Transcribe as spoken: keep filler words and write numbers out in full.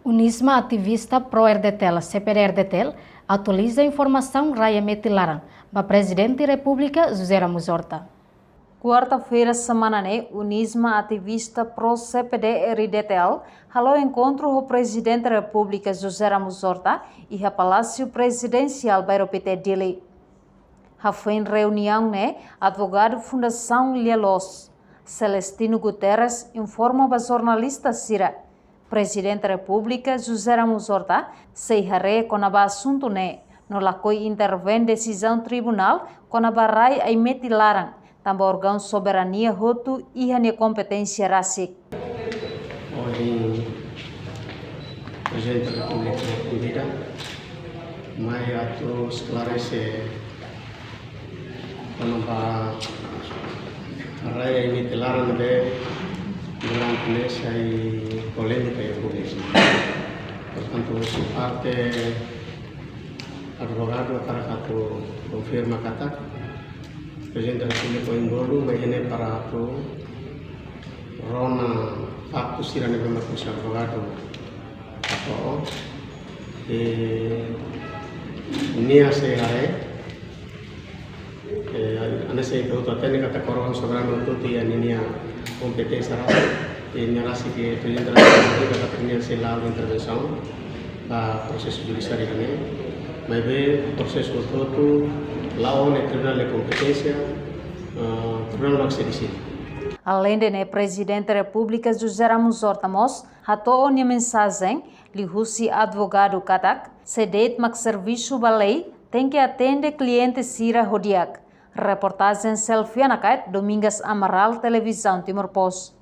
UNISMA, ativista pró-R D T L, C P D RDTL, atualiza informasaun rai emete laran ba Prezidente Repúblika José Ramos Horta. Kuarta-feira semana ne'e, UNISMA, ativista pró-C P D R DTL, halo enkontru ho Prezidente Repúblika José Ramos Horta iha Palásiu Prezidensiál Bairro Pité, Dili. Hafoin reuniaun ne'e, advogadu Fundasaun Lia Loos, Celestino Guterres, informa ba jornalista sira Prezidente Repúblika José Ramos Horta sei haree kona-ba asuntu ne'e, no lakohi intervein desizaun tribunál kona-ba rai ai-metin laran, tanba órgaun soberania hotu iha nia kompeténsia rasik. Ohin, Prezidente Repúblika konvida mai atu esklarese kona-ba rai ai-metin laran ne'ebé durante ne'e sai polémika iha públiku. Portantu, husi parte advogadu hakarak atu konfirma katak Prezidente Repúblika envolve mai iha ne'e para atu rona faktu sira ne'ebé mak husi advogadu hato'o. E, nia sei haree, e, hanesan ita hotu hatene katak órgaun soberanu hotu iha ninia kompeténsia rasik, e, nia rasik ke Prezidente Repúblika katak nia sei la halo intervensaun ba prosesu judisiáriu ne'e, maibé prosesu hotu-hotu la'o iha tribunál nia kompeténsia, e, tribunál mak sei deside. Aleinde ne'e, Prezidente Repúblika José Ramos Horta mós hato'o nia mensajen liuhusi advogadu katak, sé de'it mak servisu ba lei, tenke atende kliente sira ho di'ak. Reportajen Selviana Kait, Domingas Amaral, Televizaun Timor Post.